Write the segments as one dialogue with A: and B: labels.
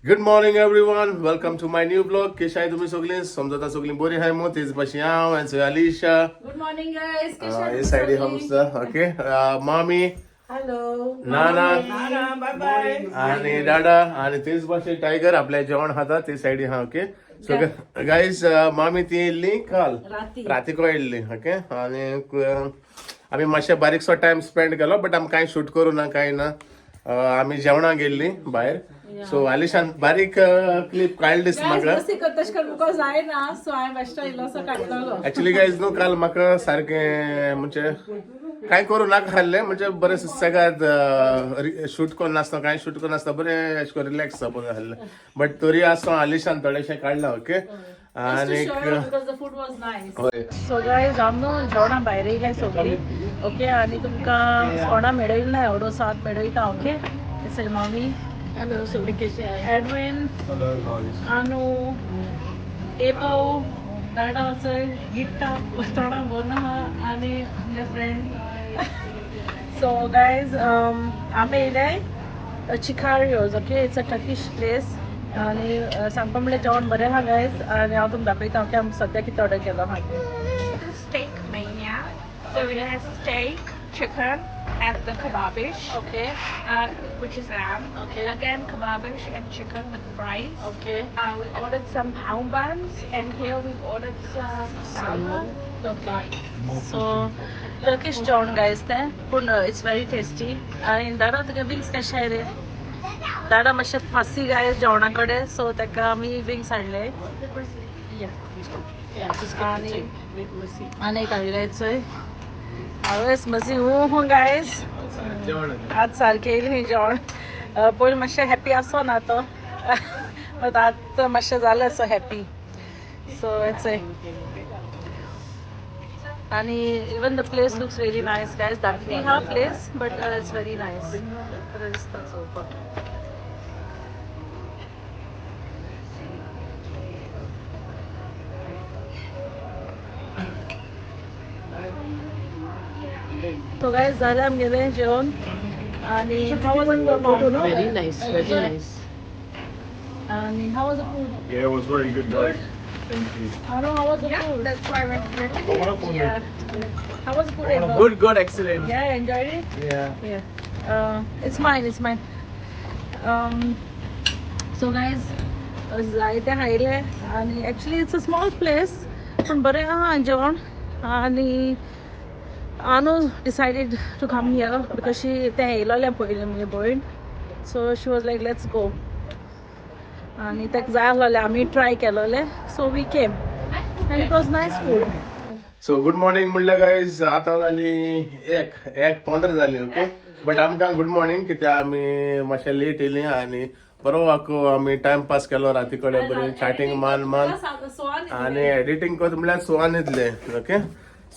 A: Good morning everyone, welcome to my new vlog. कशी आहे तुम्ही सगळी? समजता सगळी बरी आहे मग. तेच भाशेन हांव आनी अलिशा.
B: Good morning guys.
A: हे सायडी हमसा. ओके, मामी.
B: हॅलो.
A: नाना.
B: Bye bye.
A: आणि दादा आणि तेच भाशेन टायगर आपल्या जेवण खाता ते सायडी. हा, ओके. सो गायज, मामी ती येयल्ली काल.
B: राती.
A: रातीको येयल्ली. ओके, आणि आमी मातशे बारीकसो टायम स्पेंड केलो, बट आमी कांय शूट करूं ना, कांय ना. आमी जेवणाक गेल्ली भायर. सो आलिशान बारीक क्लिप काडली दिसता म्हाका.
B: मस्ती करता तशें तुका जायना, सो हांवें बेश्टो इल्लोसो काडटलो.
A: ऍक्च्युली गायज न्हू, काल म्हाका सारकें म्हणजे कांय करूं नाका आहलें. म्हणजे बरें सुसेगाद, शूट करून नासतना, कांय शूट करून नासतना, बरें अशें करून रिलॅक्स जावपाक आहलें. बट तरी आसतना आलिशान थोडेशें काडलां. ओके, आनी
B: because the food was nice.
A: हय.
B: सो गायज, आम न्हू जेवणां भायर येयल्या सगळीं. ओके, आनी तुमकां कोणा मेळयलें ना एवढो साथ मेळयता. ओके, सर मामी.
C: हॅलो, सगळी कशी आहे?
B: एडविन, आनू, एबो, दाडा चय गिट्टा थोडा बोन आहा आनी आमगे फ्रेंड. सो गायज, आमी येयले चिकारियोज. Okay, it's a Turkish place आनी सांगपा म्हणल्यार जेवण बरें आहा गायज. आनी हांव तुमकां दाखयता, ओके, आमी सद्या कितें ऑर्डर केलो आहा.
C: Steak mania. So it has steak, chicken, and the kebabish,
B: okay.
C: Which is lamb.
B: Okay.
C: Again, kebabish and chicken with fries.
B: Okay.
C: We ordered some pound buns, and here we've ordered some salmon.
B: Okay, so Turkish जेवण guys तें, पूण it's very tasty. आनी दादा, तुगे wings कशे आहाय रे? दादा मातशें फासी गायज जेवणा कडेन, सो ताका आमी विंग्स हाडले. आनी आनी एक हाडले चोय. हांवें मजी हूं हूं गायज, आज सारकें येयलें जेवण. पयलीं मातशें हॅप्पी आसो ना तो, बट आतां मातशें जालें सो हॅप्पी. सो it's आणि even the place looks really nice, guys. धाकटी हा place, but it's very nice. बरें दिसता चोवपाक. तो गायज, जालें आमगेलें जेवण. आणि how was the food?
D: Very nice, very nice.
B: आणि how was the food?
E: Yeah, it was very good, guys. Thank you.
B: I how was the food?
C: That's why I recommended it.
B: Yeah. How was the food, Abel?
F: Good, good, excellent.
B: Yeah, enjoyed it?
F: Yeah.
B: Yeah. It's mine, it's mine. So guys, जायते खायले आणि actually it's a small place, पूण बरें आहा जेवण. आनी Anu decided to come here because she तें येयलोलें पयलीं मुगे भयण, so she was like, let's go. आनी ताका जाय आसलोलें, आमी try केलोलें, so we came and it was nice food.
A: So good morning म्हणल्यार गायज, आतां जाली 1:15 जाली. ओके, बट आमकां गुड मॉर्निंग कित्याक आमी मातशें लेट येयली आनी बरो आको आमी टायम पास केलो राती कडेन, बरें चॅटिंग मान मान आनी एडिटींग करता म्हणल्यार सुवान येतलें. ओके,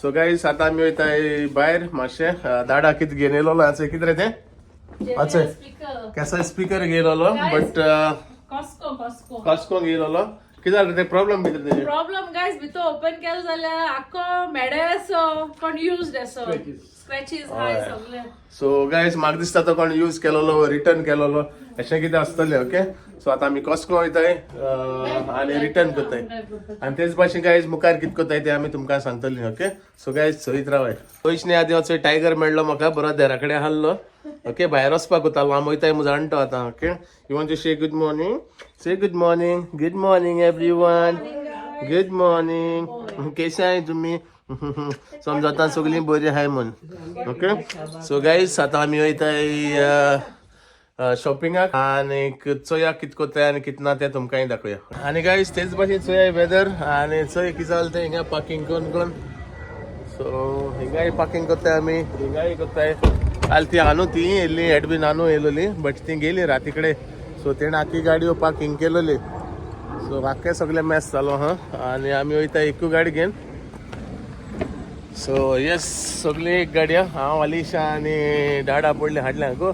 A: सो गायज, आतां आमी वयताय भायर मातशें. दाडा कितें घेवन येयलोलो आसा, कितें रे तें? अच्छा. केसो स्पीकर घेयलोलो, but
B: Costco, Costco.
A: कॉस्कोन घेयलोलो. कितें जालें तें? प्रॉब्लम कितें तेजें?
B: प्रॉब्लम गायज, भितर ओपन केलं जाल्यार आख्खो मेडे असो, कोण युज्ड असो, स्क्रॅचीस हाय सगळे.
A: सो गायज, म्हाका दिसता तो कोण यूज केलेलो, रिटर्न केलेलो, अशें कितें आसतलें. ओके, सो आतां आमी कॉस्को वयताय आनी रिटर्न करताय आनी तेच भाशेन गायज, मुखार कितें करताय तें आमी तुमकां सांगतली. ओके, सो गायज, चोयत रावाय. वयचे आदी वचो टायगर मेळ्ळो म्हाका, बरो देरा कडेन आहलो. ओके, भायर वचपाक वतालो, आमी वयताय म्हूण जाणा तो आतां. Okay, you want to say good morning? Say good morning. Good morning everyone, good morning. केसे आहे तुम्ही? समजता सगळीं बरी आहाय म्हूण. ओके, सो गायज, आतां आमी वयताय शॉपिंगाक आनी चोया कित कोताय आनी कित ना तें तुमकांय दाखोवया. आनी गायज, तेच भाशेन चोया वेदर आनी चोय कितें जालें तें. हिंगा पार्किंग करून करून, सो हिंगाय पार्किंग करताय आमी, हिंगाय करताय. काल ती आनू ती येयल्ली, एडबीन आनू येयलोली, बट ती गेली राती कडेन, सो तेणें आख्खी गाडयो पार्किंग केलोली. सो आख्खें सगळें मॅस जालो हा. आनी आमी वयता एकू गाडी घेवन. सो येस, सगळी एक गाडी. हांव, अलिशा आनी डाडा पडले हाडल्या गो.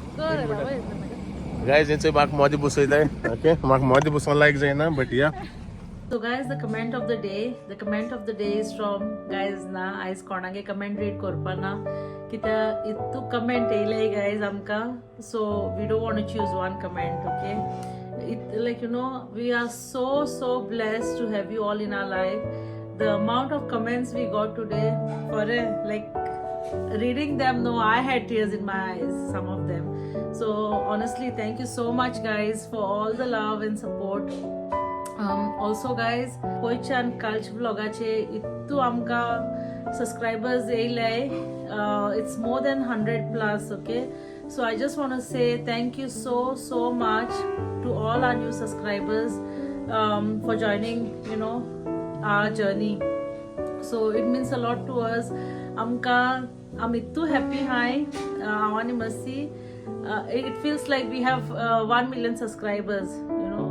A: गायज, हेंचो म्हाका मोदी बसयताय. ओके, म्हाका मोदी बसोन लायक जायना, but yeah.
B: So guys, the comment of the day, the comment of the day is from guys ना, आयज कोणागे कमेंट रीड करपा ना, कित्याक इतू कमेंट येयले गायज आमकां, so we don't want to choose one comment. Okay. It like you know we are so so blessed to have you all in our life. The amount of comments we got today for like reading them, no, I had tears in my eyes, some of them. So honestly, thank you so much guys for all the love and support. Also guys, पयच्यान कालच्या व्लॉगाचे इतू आमकां subscribers येयले, it's more than 100 plus. Okay, so I just want to say thank you so so much to all our new subscribers for joining our journey. So it means a lot to us. आमकां आमी इतू happy हाय हांव आनी मस्ती. It feels like we have 1 million subscribers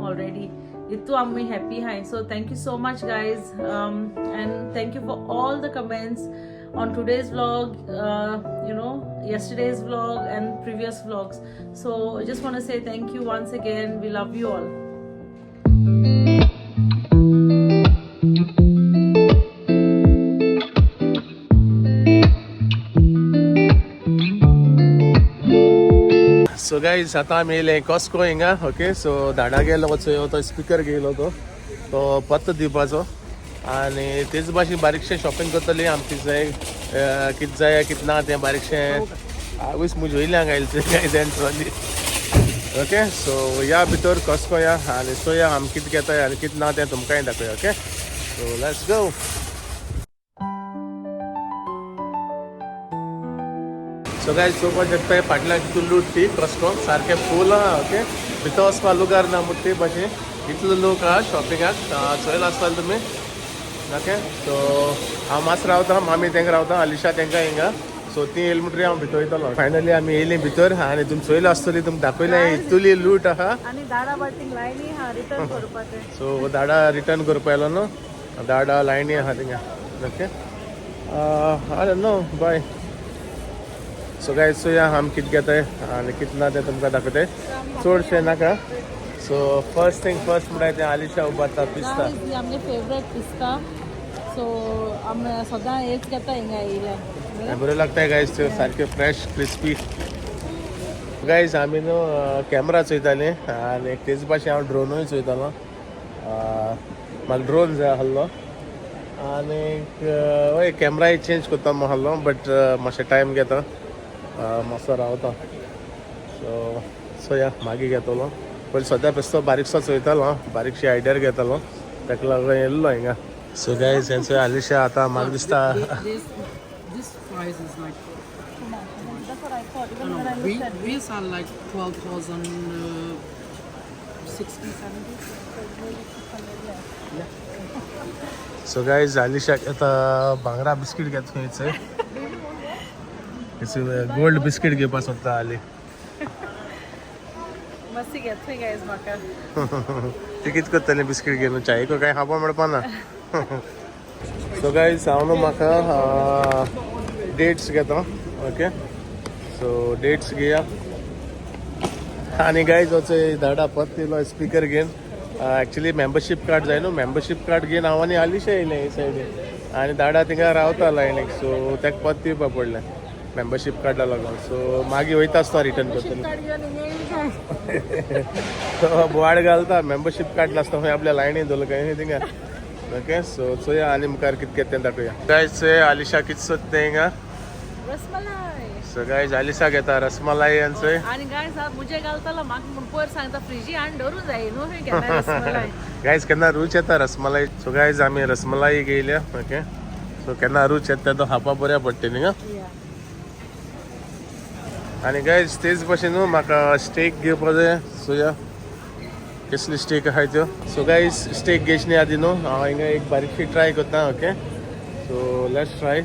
B: already. इतू आमी happy hi. So thank you so much guys, and thank you for all the comments on today's vlog, yesterday's vlog and previous vlogs. So I just want to say thank you once again. We love you all.
A: So guys, आतां आमी येयले Costco हिंगा. Okay, so धाडा गेलो वचो तो speaker घेयलो तो तो पत्तो दिवपाचो आनी तेच भाशेन बारीकशें शॉपिंग करतली. आमकां जाय कितें जाय कितें ना तें बारीकशें आवयस म्हूण येयलें हांगा गायज ट्रॉली. ओके, सो या भितर कॉस्को या आनी चोया आमी कितें घेताय आनी कितें ना तें तुमकांय दाखोवया. Okay, so let's go. So guys, चोवपाक शकता फाटल्यान कितू लूट ती कॉस्को सारकें फूल आहा. ओके, भितर वचपा लुगार ना मुट्टी भाशेन इतलो लोक आहा शॉपिंगाक चोयला आसतले तुमी. ओके, सो हांव मातसो रावता, मामी तेंका रावता, अलिशा तेंकां हिंगा. सो ती येयली म्हणटरी हांव भितर वयतलो. फायनली आमी येयली भितर आनी तुमी चोयला आसतली, तुमकां दाखयलें इतली लूट आहा.
B: आनी दाडा बाटींग लायनी आहा रिटर्न करपाचें.
A: सो दाडा रिटर्न करपा येयलो न्हू, दाडा लायनी आहा थिंगा. Okay, are no bye. So guys, चोया आमी कितें घेताय आनी कितें ना तें तुमकां दाखयताय, चडशें नाका. सो फर्स्ट थिंग फर्स्ट म्हणल्यार तें आलिशा उबारता पिस्ता.
B: आमगे फेवरेट पिस्ता. सो आमी सदां हेच घेता हिंगा येयल्यार.
A: बरें लागता गायज त्यो सारके फ्रेश क्रिस्पी. गायज, आमी न्हू कॅमरा चोयताली आनी तेच भाशेन हांव ड्रोनूय चोयतालो. म्हाका ड्रोन जाय आहलो आनी हय कॅमराय चेंज करता म्हूण आहलो, बट मातशें टायम घेता, मातसो रावता. सो चोया मागीर घेतलो. पयलीं सद्या बेश्टो बारीकसो चोयतालो, बारीकशी आयडिया घेतालो, ताका लागून येयल्लो हिंगा. सो गायज, हेंचो आलिशा आतां म्हाका दिसता
D: This price is like
B: That's what I thought. Even
D: no,
B: when I
D: we
B: looked at
D: we are like 12,000 60 70.
A: So guys, Alisha आता भांगरा बिस्कीट घेत खंयचे गोल्ड बिस्कीट घेवपा सोदता आली.
B: मस्ती घेत थंय गायज म्हाका.
A: ती कितें करतली बिस्कीट घेवन चायको कांय खावपा मेळपा ना. सो गायज, हांव न्हू म्हाका डेट्स घेता. ओके, सो डेट्स घेया. आनी गायज, वचो धाडा परत येयलो स्पिकर घेवन. एक्चुली मेंबरशीप कार्ड जाय न्हू, मेंबरशीप कार्ड घेवन हांव आनी आलिशा येयलें हे सायडीन आनी धाडा थिंगा रावता लायनीक. सो ताका परत दिवपा पडलें मेंबरशीप कार्डा लागून. सो मागीर वयता आसतना रिटर्न करतलो. तो बोवाळ घालता मेंबरशीप कार्ड नासता खंय आपल्या लायनी दवरलो काय थिंगा. ओके, सो चोया आनी मुखार कितें घेता तें दाखोवया. गायज, चोया आलिशा कितें सोदता तें हिंगा.
B: रसमलाई.
A: सो गायज, आलिशा घेता रसमलाई आनी चोय.
B: आनी गायज, मुजे घालतालो म्हाका म्हूण पयर सांगता फ्रिजी हाडून दवरूं जाय न्हू केन्ना रसमलाई.
A: गायज, केन्ना रूच येता रसमलाई. सो गायज, आमी रसमलाई घेयल्या. ओके, सो केन्ना रूच येता तो खावपा बऱ्या पडटा न्ही. आनी गायज, तेच भाशेन न्हू म्हाका स्टेक घेवपा जाय. चोया कसली स्टेक आहाय त्यो. सो गायज, स्टेक घेवचे आदी न्हू हांव हिंगा एक बारीकशी ट्राय करता. Okay, so let's try.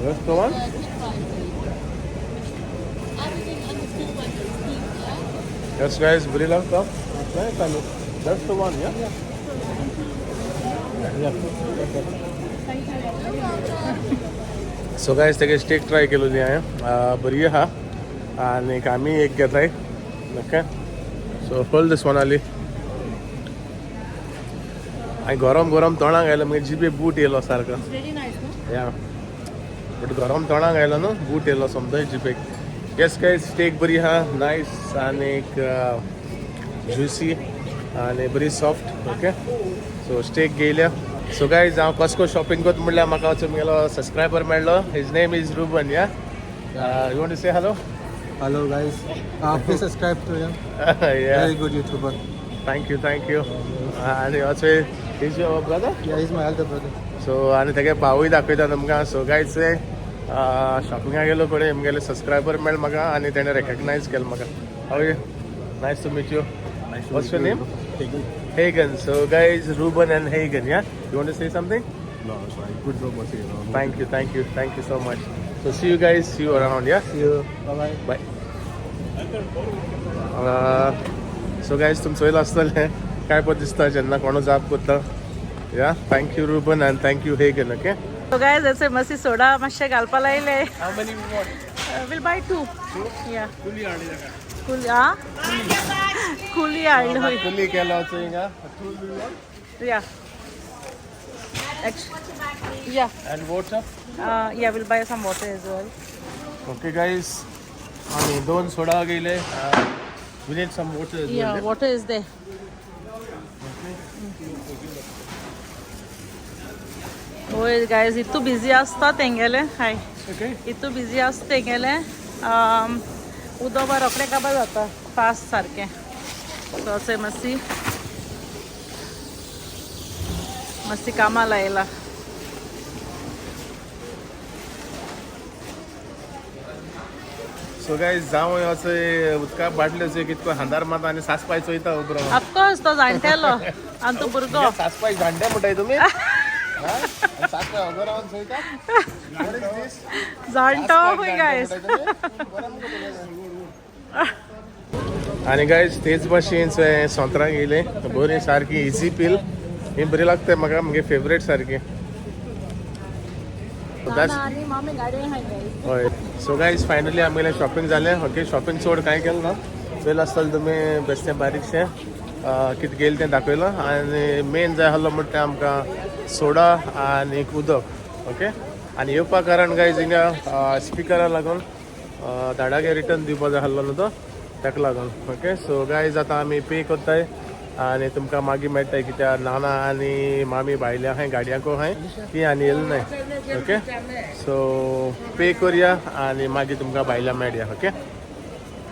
A: That's the one? Yes guys, बरी लागता. That's the one, yeah? Yeah. So guys, तेगे स्टेक ट्राय केलोली हांवें, बरी आहा आनी आमी एक घेताय. Okay, so hold this one आली. आनी गरम गरम तोंडाक आयलो मागीर जिबे बूट येयलो सारको.
B: Very nice न्हू.
A: या, बट गरम तोंडाक आयलो न्हू बूट येयलो समजय जिबेक. येस गायज, स्टेक बरी आहा, नायस आनीक ज्युसी आनी बरी सॉफ्ट. ओके, सो स्टेक घेयल्या. सो गायज, हांव कॉस्को शॉपिंग करता म्हणल्यार म्हाका वचून म्हगेलो सबस्क्रायबर मेळ्ळो. His name is Ruben. Yeah, you want to say hello?
F: Hello guys, please subscribe to him. Very good YouTuber.
A: Thank you, thank you. आनी अशें, is your brother?
F: Yeah, he's my elder brother.
A: So आनी तेगे भावूय दाखयता तुमकां. So guys, शॉपिंगाक गेलो कडेन म्हगेले subscriber मेळ म्हाका आनी तेणें रेकग्नायज केलें म्हाका. How, nice to meet you. What's your name? Hagen. So guys, Ruben and Hagen, yeah? You want to say something?
E: No, sorry. Good job once again.
A: Thank you, thank you, thank you so much. So see you guys, see you around, yeah?
F: See you. Bye bye.
A: Bye. So guys, तुम चोयलां आसतलें काय पळय दिसता जेन्ना कोणू जाप करता. Yeah, thank you Ruben and thank you Hagen, okay?
B: So guys, असे मातशी सोडा मातशें घालपा लायले.
A: How many you want?
B: We'll buy two. Yeah. कुली आ कुली हाडली हय.
A: कुली केलो हिंगा.
B: Yeah. Yeah.
A: And water?
B: Yeah, we'll buy some water as well.
A: Okay guys, आमी दोन सोडा गेले. We need some water.
B: Yeah, water is there. होय गायज, इतू बिजी आसता तेंगेलें. हाय.
A: Okay.
B: इतू busy आसता तेंगेलें, उदक बा रोखडें काबार जाता फास्ट सारकें. सो अशें मातशी मातशी कामां लायला.
A: सो गायज, जावं अशें उदका बाटल्यो अशें कितको हांदार मारता आनी सासपाय चोयता उबरो.
B: ऑफकोर्स, तो जाणटेलो आनी तो भुरगो.
A: सासपाय जाणटे म्हणटाय तुमी? सासपाय उबो रावन चोयता. What is this?
B: जाणटो खंय गायज.
A: आनी गायज, तेच भाशेन सोंत्रां गेले, बरी सारकी इजी पील ही बरी लागता म्हाका, म्हगे फेवरेट सारकी.
B: आनी मामी गाडी हाय गायज.
A: हय, सो गायज, फायनली आमगेलें शॉपिंग जालें. ओके, शॉपिंग चड कांय केलें ना. चोयलां आसतलें तुमी बेश्टें बारीकशें कितें गेलें तें दाखयलां. आनी मेन जाय आसलो म्हणटा तें आमकां सोडा आनी एक उदक. ओके, आनी येवपा कारण गायज हिंगा स्पिकरा लागून धाडागे रिटर्न दिवपा जाय आसलो न्हू तो, ताका लागून. ओके, सो गायज, आतां आमी पे करताय आनी तुमकां मागीर मेळटाय, कित्याक नाना आनी मामी भायले आहाय गाडयांको आहाय, ती आनी येयले नाय. ओके, सो पे करया आनी मागीर तुमकां भायल्या मेळया. ओके,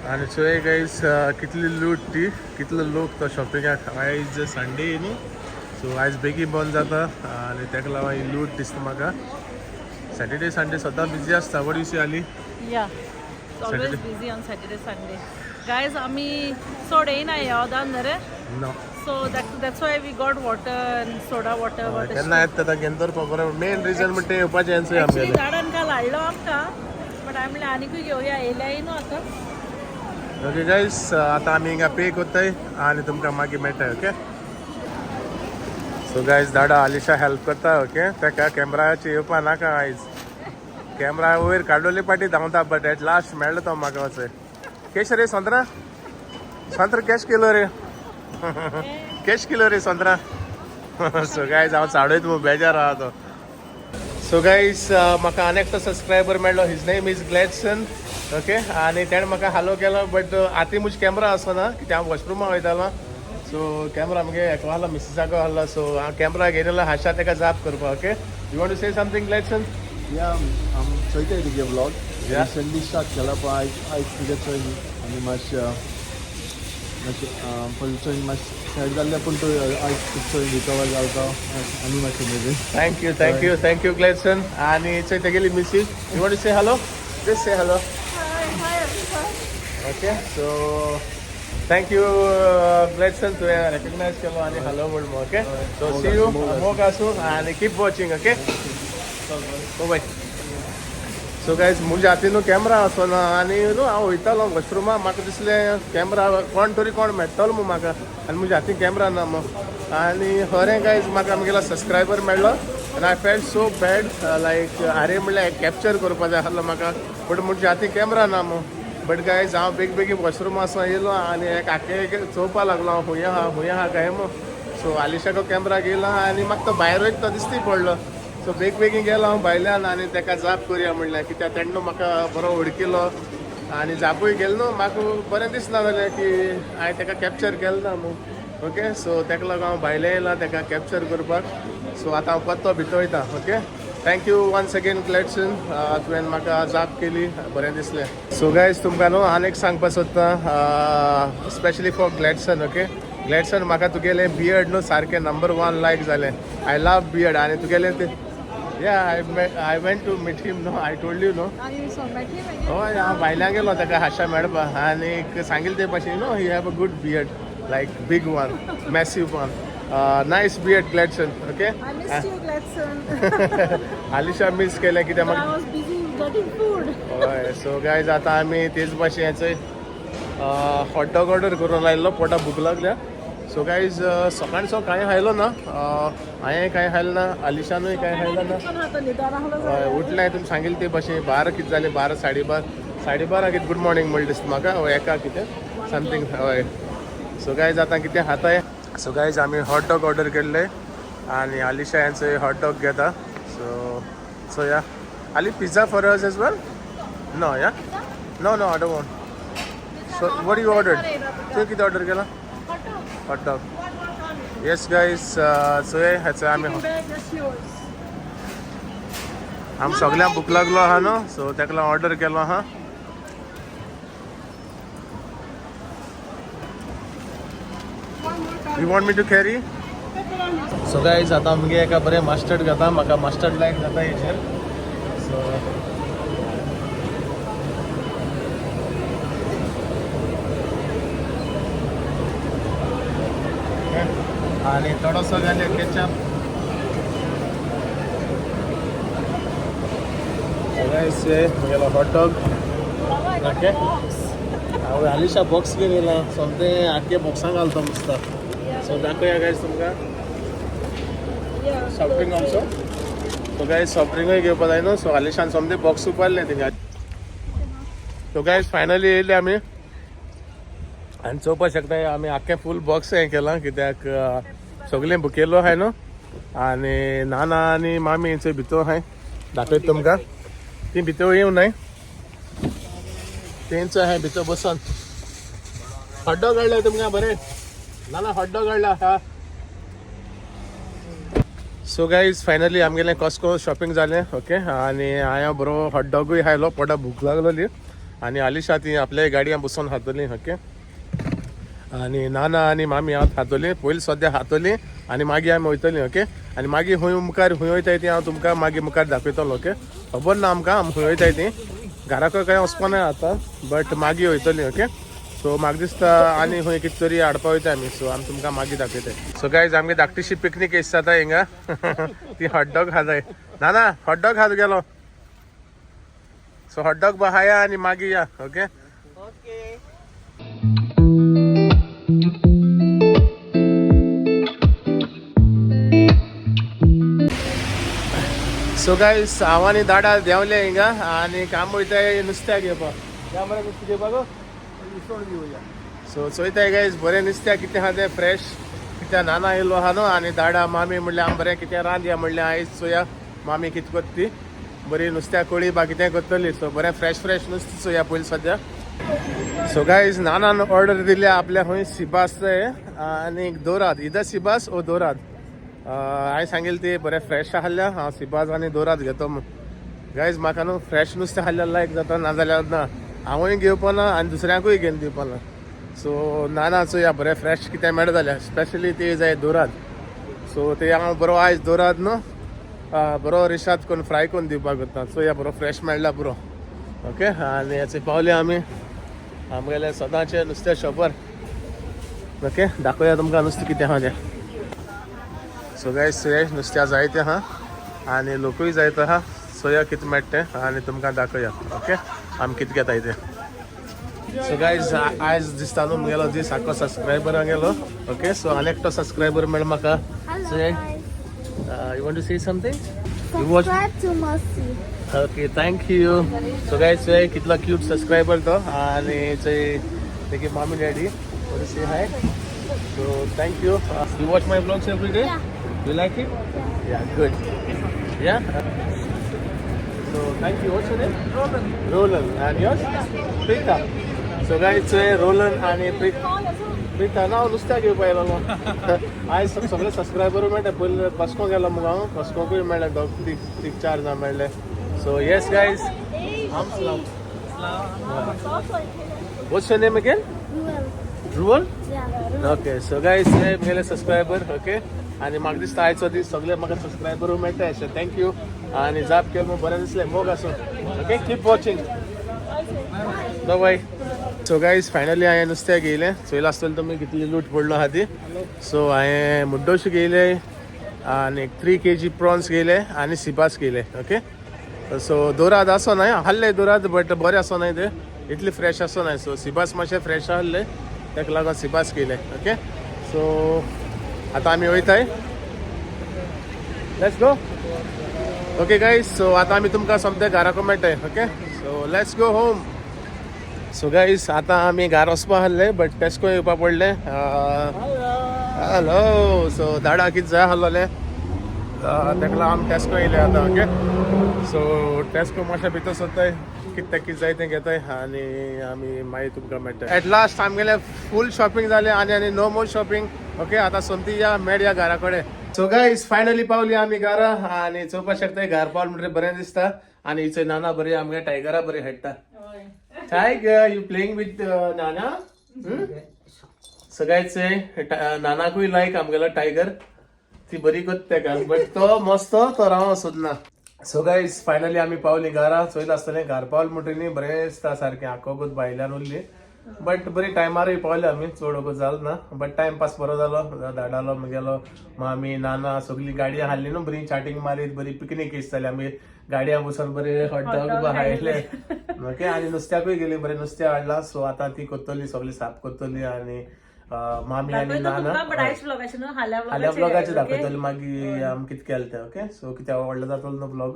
A: आनी चोय गायज, कितली लूट ती, कितलो लोक तो शॉपिंगाक. आयज संडे न्ही, सो आयज बेगीन बंद जाता आनी ताका लागून ही लूट दिसता म्हाका. सॅटर्डे संडे सदां बिजी आसता. What you say, Ali?
B: Yeah, it's always
A: Saturday.
B: Busy on Saturday, Sunday. Guys, आमी सोड येयना ह्या वदान रे.
A: No.
B: So that's why we got water and soda water. Water.
A: केन्ना येता तेन्ना घेवन दवरपा बरें. मेन रिजन म्हणटा तें येवपाचें चोय
B: Actually,
A: आमगेलें.
B: झाडान काल हाडलो आमकां, बट हांवें म्हणलें आनिकूय घेवया, येयल्याय न्हू आतां.
A: ओके गायज, आतां आमी हिंगा पे करताय आनी तुमकां मागीर मेळटाय. ओके, सो गायज, दाडा आलिशा हेल्प करता. ओके, ताका कॅमेराचेर येवपा नाका आयज. कॅमेरा वयर काडलोले पाटी धांवता, बट एट लास्ट मेळ्ळो तो म्हाका. वचय केश रे सोंत्रा, सोंत्रा कॅश किलो रे, कॅश किलो रे सोंत्रा. सो गायज, हांव चाडयत मू, बेजार आहा तो. सो गायज, म्हाका आनी एकटो सबस्क्रायबर मेळ्ळो. His name is Gladson. Okay, आनी तेणें म्हाका हालो केलो, बट आतां म्हजे कॅमेरा आसना, कित्याक हांव वॉशरुमा वयतालो. सो कॅमेरा मुगे हेको आहलो, मिसिसाको आहलो. सो हांव कॅमेरा घेयलेलो हाशा तेका जाप करपाक. Okay, you want to say something, Gladson?
E: Yeah, I'm चोयताय तुगे vlog.
A: Yeah.
E: Recently start केला, पण आयज आयज तुगे चोय आनी मातशें मातशें पयलीं चोयन मातशें सॅड जाल्लें, पूण तूं आयज चोयन रिकवर जालो तो आनी मातशें बेगीन.
A: Thank you, thank you, thank you Gladson. आनी चोय तेगेली missus. You want to say hello? Just say hello. Okay, so thank you Gladson, तुवें रेकग्नायज केलो आनी हॅलो म्हण. ओके, सो सी you, मोग आसूं आनी keep watching. Okay, bye. So guys, म्हज्या हातीन न्हू कॅमेरा आसना आनी न्हू हांव वयतालो वॉशरुमा, म्हाका दिसलें कॅमेरा कोण तरी कोण मेळटलो मू म्हाका, आनी म्हज्या हातीन कॅमेरा ना मू. आनी खरें गायज, म्हाका म्हगेलो सबस्क्रायबर मेळ्ळो आनी I felt so bad, like आरे म्हणल्यार कॅप्चर करपा जाय आसलो म्हाका, बट म्हज्या हातीन कॅमेरा ना मू. बट गायज, हांव बेग बेगीन वॉशरुमा आसा येयलो आनी एक आखे चोवपा लागलो हांव, खूंय आहा, खूंय आहा काय मू. सो आलिशाको कॅमेरा घेयलो आनी म्हाका तो भायर वयता तो दिसती पडलो. सो बेग बेगीन गेलो हांव भायल्यान आनी तेका जाप करया म्हणलें, कित्याक तेणें म्हाका बरो वळखिलो. आनी जापूय केलो न्हू म्हाका बरें दिसना जालें की हांवें ताका कॅप्चर केलें ना म्हूण. ओके सो ताका लागून हांव भायलें येयलां ताका कॅप्चर करपाक. सो आतां हांव परतो भितर वयता. Okay, thank you once again Gladson, तुवें म्हाका जाप केली, बरें दिसलें. सो गायज तुमकां न्हू आनी एक सांगपाक सोदता, specially for Gladson. Okay Gladson, म्हाका तुगेलें बियर्ड न्हू सारकें नंबर 1 लायक जालें. I love beard. आनी तुगेलें तें yeah, I went to meet him no, I told you no. हय, हांव भायल्यान गेलो ताका हाशा मेळपाक आनी सांगिल्लें ते भाशेन no, he have a good beard, like big one, massive one, nice beard Gladson. Okay,
B: I missed you, Gladson.
A: Alisha miss केलें कित्याक
B: I
A: म्हाका
B: was busy getting food.
A: हय. सो गायज आतां आमी तेच भाशेन हेचो हॉट डॉग ऑर्डर करून लायल्लो, पोटाक भूक लागल्या. सो गायज सकाळचो कांय खायलो ना, हांवें कांय खायलें ना, आलिशानूय कांय खायलें ना. हय, उठलें तुमी सांगिल्लें ते भाशेन 12 कितें जालें, 12 साडे बारा कितें गुड मॉर्निंग म्हणलें दिसता म्हाका, हय एका कितें समथींग. हय. सो गायज आतां कितें खाताय. सो गायज आमी हॉट डॉग ऑर्डर केल्ले आनी आलिशा यांचो हॉट डॉग घेता. So so yeah Ali, pizza for us as well? No yeah, no no, I don't want. So what you order? तुवें कितें ऑर्डर केलां? Hot dog. Yes guys, चोय हेचो आमी आम सगळ्यांक भूक लागलो आहा न्हू, सो ताका लागून ऑर्डर केलो आहा. You want me to carry? So guys आतां आमगे एका बरें मस्टर्ड घेता, म्हाका मस्टर्ड लायक जाता हेचेर. सो आनी थोडोसो घालया केचप. सो गायज म्हगेलो हॉट डॉग. ओके, हांव आलिशा बॉक्स घेवन येयला, सोमतें आख्खे बॉक्सां घालता दिसता. सो दाखोवया गायज तुमकां soft drink also. So guys soft ड्रिंकूय घेवपा जाय न्हू, सो आलिशान सोमतें बॉक्स उबारलें थिंगा. सो गायज फायनली येयले आमी आनी चोवपाक शकता आमी आख्खें फूल बॉक्स हें केलां कित्याक सगळें बुकेलो आहाय न्हू. आनी नाना आनी मामी चोय भितर आहाय, दाखयता तुमकां. ती भितर येवं न्हय, तेंच आहाय भितर बसून. हॉट डॉग हाडले तुमकां बरें नाना, हॉट डॉग हाडला. हा. सो गायज फायनली आमगेलें कॉस्को शॉपिंग जालें. ओके, आनी हांवें बरो हॉट डॉगूय खायलो, पोटाक भूक लागलोली. आनी आलिशा ती आपल्या गाडयान बसून खातली. ओके, आनी नाना आनी मामी हांव खातली पयलीं, सद्या खातली आनी मागीर आमी वयतली. ओके, आनी मागीर खंय मुखार खंय वयताय ती हांव तुमकां मागीर मुखार दाखयतलो. ओके, खबर ना आमकां आमी खंय वयताय ती, घराकय कांय वचपा ना आतां, बट मागीर वयतली. ओके, सो म्हाका दिसता आनी खंय कितें तरी हाडपा वयता आमी. सो आमी तुमकां मागीर दाखयताय. सो गायज आमगे धाकटीशी पिकनीक येस जाता हिंगा. ती हॉट डॉग खाताय. ना ना, हॉट डॉग खात गेलो. सो हॉट डॉग बहाया आनी मागीर या. ओके. सो गायज हांव आनी दाडा देंवले हिंगा आनी काम वयताय नुस्त्याक घेवपाक. या मरे नुस्तें घेवपाक. सो चोयताय गायज बरें नुस्त्याक कितें आहा तें फ्रेश, कित्याक नाना येयलो आहा न्हू आनी दाडा मामी म्हणल्यार आमी बरें कितें रांदया म्हणल्यार आयज चोया मामी कितें कोत्ता ती, बरी नुस्त्या कोळी बा कितें करतली. सो बरें फ्रेश फ्रेश नुस्तें चोया पयलीं सद्या. सो गायज नानान ऑर्डर दिल्या आपल्या खंय सिबास आनी दोराद, इधर सिबास ओ दोराद. हांवें सांगिल्लें ती बरें फ्रेश आहल्या, हांव सिबास आनी दोराद घेतो म्हूण. गायज म्हाका न्हू फ्रेश नुस्तें खाल्ल्यार लायक जाता, नाजाल्यार ना, हांवूय घेवपा ना आनी दुसऱ्यांकूय घेवन दिवपा ना. सो नाना चोया बरें फ्रेश कितें मेळटा जाल्यार, स्पेशली ते जाय दोराद. सो ते हांव बरो आयज दोराद न्हू बरो रिशाद करून फ्राय करून दिवपाक वता. चोया बरो फ्रेश मेळ्ळा पुरो. ओके, आनी हेचे पावले आमी आमगेले सदांचे नुस्तें शॉपार. ओके, दाखोवया तुमकां नुस्तें कितें आहा तें. सो गायज चोया नुस्त्या जायतें आहा आनी लोकूय जायते आहा. चोया कितें मेळटा तें आनी तुमकां दाखोवया. ओके, आमी कितें घेताय तें. सो गायज आयज दिसता न्हू मुगेलो दीस आख्खो सबस्क्रायबरां गेलो. ओके, सो आनी एकटो सबस्क्रायबर मेळ्ळो म्हाका.
G: Hello guys.
A: You want to say something? You watch?
G: Subscribe to Mercy.
A: Okay, thank you. So guys, चोय कितलो क्यूट सबस्क्रायबर तो. आनी चोय तेगे मामी daddy. Want to say hi? So thank you. You watch my vlogs every day?
G: Yeah.
A: You like it? Yeah, good. Yeah. So thank you. What's your name? Roland. Roland. And yours? Preeta. So guys, Roland आणि प्रीता. नाव नुस्त्याक घेवपा येयलो. आयज सगळे subscriber मेळटा. पयलीं Costco गेलो मुगो हांव, कॉस्कोकूय मेळ्ळे दोग तीग तीग चार जाण मेळ्ळे. So yes guys, what's your name again? Ruel? Okay, so guys, हे म्हगेले सबस्क्रायबर. ओके, आनी म्हाका दिसता आयचो दीस सगळे म्हाका सबस्क्रायबर मेळटा अशें. Thank you आनी जाप केलो म्हूण बरें दिसलें. मोग आसूं. Okay, keep watching. Bye. So guys, finally हांवें नुस्त्याक घेयलें. चोयलां आसतलें तुमी कितली लूट पडलो आहा ती. सो हांवें मुड्डोशी घेयले आनी 3 kg prawns घेयले आनी सिबास घेयले. ओके, सो दोराद आसो नाय आहले, दोराद बट बरें आसो नाय, ते इतली फ्रेश आसो नाय. सो सिबास मातशें फ्रेश आहले, ताका लागून सिबास घेयले. ओके, सो आतां आमी वयताय. Let's go. Okay guys, so आतां आमी तुमकां सोमते घराको मेळटाय. Okay, so let's go home. So guys, आतां आमी घार वचपा आहले बट टेस्को येवपा पडलें. हॅलो, सो दाडा कितें जाय आहलोलें, ताका लागून आमी टेस्को येयले आतां. ओके, सो टेस्को मातशें भितर सोदताय, कितें कितें जाय तें घेताय आनी आमी मागीर तुमकां मेळटा. एट लास्ट आमगेलें फूल शॉपिंग जालें आनी आनी नो मोर शॉपिंग. ओके, आतां सोमती या मेळया घरा कडेन. सो गायज, फायनली पावली आमी घरा आनी चोवपाक शकताय, घर पावल म्हणटकीर बरें दिसता. आनी हिचो नाना बरी आमगे टायगरा बरी खेळटा. Tiger, you playing with Nana? सगळ्याचे नानाकूय लायक आमगेलो टायगर. ती बरी कोत्ता तेका, बट तो मस्त तो राव सोदना. सो गायज, फायनली आमी पावली घरा. चोयला आसतलें, घर पावल म्हणटकीर न्ही बरें दिसता सारकें. आखो भायल्यान उरली बट बरी टायमारूय पावले आमी, चड वगत जालो ना, बट टायम पास बरो जालो. धाडालो म्हगेलो मामी नाना सगळी गाडयां हाडली न्हू, बरी चाटींग मारीत बरी पिकनीक जाली. आमी गाडयां बसून बरे हॉटडॉग हाडले. ओके, आनी नुस्त्याकूय गेली, बरें नुस्तें हाडलां. सो आतां ती कोत्तली, सगळी साफ कोत्तली आनी मामी आनी नाना
B: बट आयज व्लॉगाचे न्हू, हाल्या.
A: हाल्या व्लॉगाचे दाखयतले मागीर आमी कितें केलें तें. ओके, सो कितें व्हडलो जातलो न्हू व्लॉग.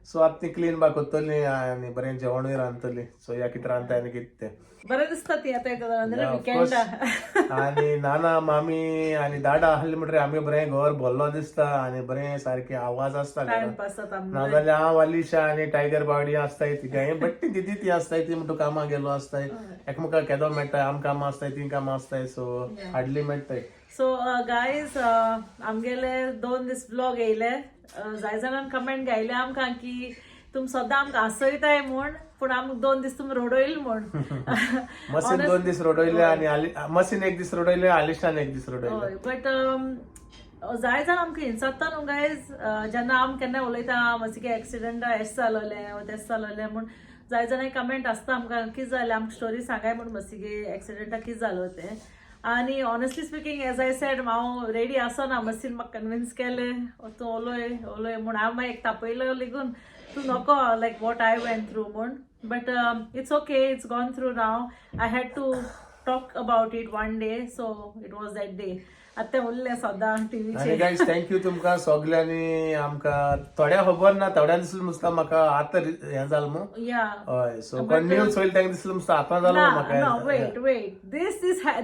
A: सो आतां ती क्लीन बा कोत्तली आनी बरें जेवणूय रांदतली. सो या कितें रांदता आनी कितें तें.
B: बरें दिसता ती आतां येता
A: Yeah, of
B: विकेंडा.
A: Course. आनी नाना मामी आनी दाडा आहले म्हणटकीर आमगे बरें घर भरलो दिसता आनी बरें सारकें आवाज आसता
B: टायम
A: घरांत.
B: पास जाता.
A: नाजाल्यार हांव अलिशा आनी टायगर बावडी आसताय तिगांय, बट ती दिदी ती आसताय, ती म्हणटा कामाक गेलो आसताय. एकमेकाक केदो मेळटाय, आम कामां आसताय, ती कामां आसताय, सो हार्डली मेळटाय.
B: सो गायज, आमगेले 2 दीस व्लॉग येयले. जाय जाणान कमेंट गायले आमकां की तुम सदां आमकां हांसयताय म्हूण, पूण आमकां 2 दीस तुमी रडोयल म्हूण.
A: मसीन 2 दीस रडयले आनी मसीन एक दीस रडयले, आलिशान एक दीस रडयले.
B: हय, बट जाय जाण आमकां हिंसाता न्हू गायज, जेन्ना आम केन्ना उलयता मातशें की एक्सिडंट एश जालोलें तेश जालोलें म्हूण, जाय जाणां कमेंट आसता आमकां कितें जालें, आमकां स्टोरी सांगाय म्हूण, मस्ती एक्सिडंटा कितें जालो तें. आनी honestly speaking, as I said, हांव रेडी आसना. मस्तीन म्हाका कन्विन्स केलें, तूं उलोय उलोय म्हूण. हांव मागीर एक तापयलो लेगून, तूं नको, like what I went through म्हूण. But it's okay, it's gone through now. I had to talk about it one day, so it was that day. आतां तें उरलें सदां
A: आनी
B: टिवीचेर.
A: गायज, thank you तुमकां सगल्यांनी. आमकां थोड्या खबर ना, थोड्यां दिसलें मुसता म्हाका आतां हें जालें म्हूण.
B: या.
A: हय, सो कोण न्यूज चोयलें तांकां दिसलें मुसता आतां जालो म्हाका.
B: No, wait, wait.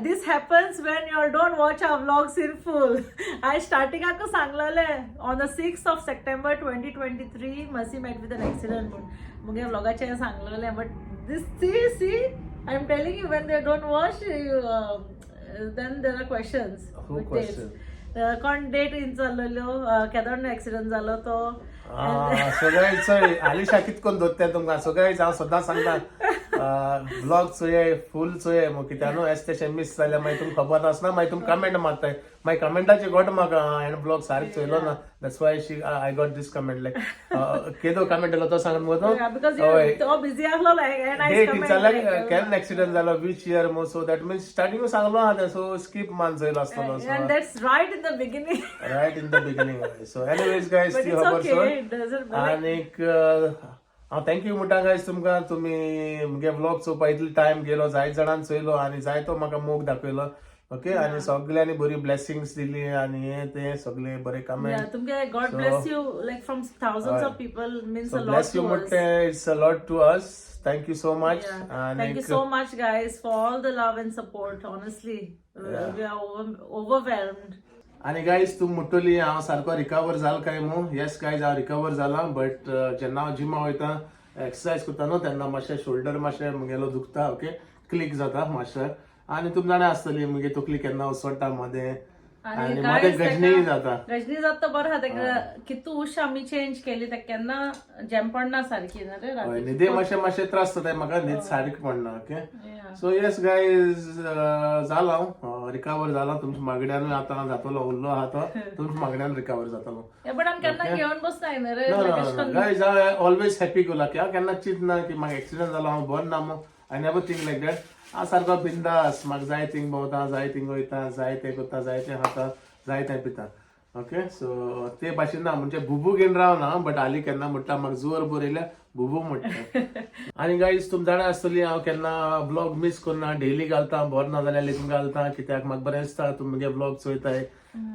B: This happens when you all don't watch our vlogs in full. I starting आको सांगलेले, on the 6th of September 2023, Masi met with an accident म्हूण मुगे व्लॉगाचेर सांगलेले. But this, see, see, I'm telling you, when they don't watch you, then there are questions.
A: Who
B: with
A: question?
B: Dates. कोण date in चाललेल्यो, केदोन accident जालो तो.
A: So guys, चोय आलिशा कितकोन दोत्ते तुमकां. So guys, हांव सदां सांगता, व्लॉग चोय, फूल चोय मग, कित्याक न्हू एस तेशें मिस जाल्यार मागीर तुमकां खबर आसना, मागीर तुमी कमेंट मारताय. मागीर कमेंटाचे गोट म्हाका, हांवें व्लॉग सारको चोयलो ना, that's why she I got this comment. Like केदो कमेंट येयलो तो सांग मुगो.
B: Yeah, because
A: हय.
B: You तो बिझी आसलो like, and I
A: date
B: comment
A: विचारल्यार
B: like,
A: केन्ना एक्सिडंट जालो, which year मो. सो that means starting सांगलो आहा तें, सो स्कीप मान चोयलो आसतलो.
B: And that's right in the beginning.
A: Right in the beginning. So anyways guys,
B: But
A: ती
B: it's
A: खबर
B: okay.
A: सोड.
B: It doesn't like,
A: आनीक हांव thank you म्हणटा गायज तुमकां, तुमी म्हगे व्लॉग चोवपा इतलो टायम गेलो, जायत जाणान चोयलो आनी जायतो म्हाका मोग दाखयलो. ओके, आनी सगल्यांनी बरी ब्लेसिंग्स दिली आनी हे ते सगळे बरे
B: yeah,
A: comment.
B: तुमगे God
A: So-
B: bless you, like from thousands
A: हय.
B: of people means
A: so
B: a lot
A: bless you
B: to us.
A: म्हणटे, it's a lot to us. Thank you so much.
B: Yeah. Thank you so much, guys, for all the love and support. Honestly, we are overwhelmed.
A: आनी guys तूं म्हणटली हांव सारको recover जाल काय मू? येस guys, हांव recover जाला, बट जेन्ना हांव जिमा वयता, एक्सरसायज करता न्हू, तेन्ना मातशें शोल्डर मातशें म्हगेलो दुखता, ओके, क्लिक जाता मातशें. आनी तुमी जाणा आसतली मुगे तकली केन्ना उसळटा मदें आनी मदें गजनीय जाता.
B: गजनी जात तो बरो आहा तेका. कितू उशा आमी चेंज केली, तेका केन्ना जेम पडना सारकी ना रे
A: हय.
B: राती.
A: न्हिदे मातशें मातशें त्रास जाता म्हाका, न्हीद सारकी पडना, ओके. सो येस गायज, जाला, हांव रिकवर जाला. तुमच्या मागण्यानूय आतां जातलो, उरलो आहा तो तुमच्या मागण्यान रिकवर जातलो.
B: बट आमी केन्ना घेवन बसनाय न्ही रे.
A: No,
B: like
A: no,
B: अशें
A: no.
B: करून.
A: Guys, I always happy go lucky. हांव केन्ना चिंतना की म्हाका एक्सिडंट जालो, हांव बरो ना मू. I never think like that. हांव सारको बिंदास, म्हाका जाय थिंग भोंवता, जाय थिंग वयता, जाय तें करता, जाय तें खाता, जाय तें पिता, ओके. सो ते भाशेन ना, म्हणजे बुबू घेवन रावना, बट हाली केन्ना म्हणटा म्हाका जोर बरयल्या बुबू म्हणटा. आनी गायज, तुमी जाणा आसतली हांव केन्ना ब्लॉग मिस करना, डेली घालता. बरो ना जाल्यार लेगून घालता, कित्याक म्हाका बरें दिसता तुमी म्हगे ब्लॉग चोयताय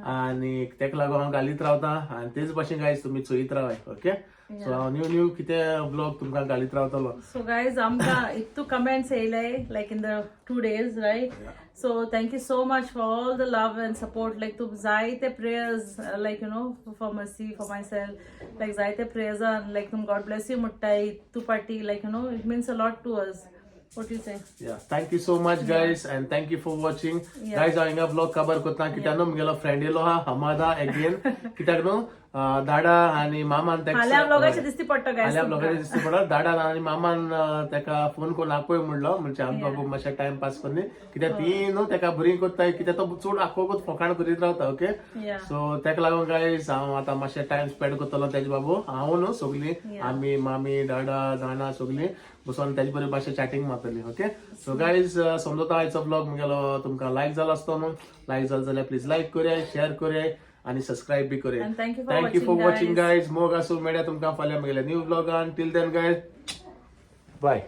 A: आनी तेका लागून हांव घालीत रावता. आनी तेच भाशेन गायज, तुमी चोयत रावाय, ओके. सो हांव न्यू न्यू कितें ब्लॉग तुमकां घालीत रावतलो.
B: So guys, आमकां इतू कमेंट्स येयले like in the 2 days, right? So thank you so much for all the love and support. Like तुम जायते prayers, like for Mercy, for myself, like जायते prayers, like तुम God bless you मुट्टाय इतू party, like it means a lot to us. What you say?
A: Yeah, thank you so much guys and thank you for watching. Guys, हांव हिंगा blog काबार करता, कित्याक न्हू म्हगेलो friend येयलो आहा हमादा एगेन, कित्याक न्हू दाडा आनी मामान तेका
B: फाल्यां ब्लॉगाचे दिसती पडटा गायज.
A: फाल्यां ब्लॉगाचे दिसती पडटा. दाडा आनी मामान तेका फोन करून आपय म्हणलो, म्हणजे आमकां बाबू मातशें टायम पास करून, कित्याक ती न्हू तेका बरी करताय, कित्याक तो चड आखोकूच फोकाण करीत रावता, ओके. सो तेका लागून गायज, हांव आतां मातशें टायम स्पेंड करतलो तेजे बाबू. हांव न्हू, सगळीं आमी, मामी, दाडा, जाणा सगळीं बसोन तेजे बरोबर मातशें चॅटिंग मारतली, ओके. सो गायज, समजता आयचो ब्लॉग मुगेलो तुमकां लायक जाला आसतो न्हू. लायक जालो जाल्यार प्लीज लायक करया, शेअर करया आनी सबस्क्रायब बी करया.
B: And thank you for
A: thank you for
B: watching,
A: watching guys. मोग आसूं, मेळया तुमकां फाल्यां मुगेल्या new ब्लॉगान. Till then guys, bye.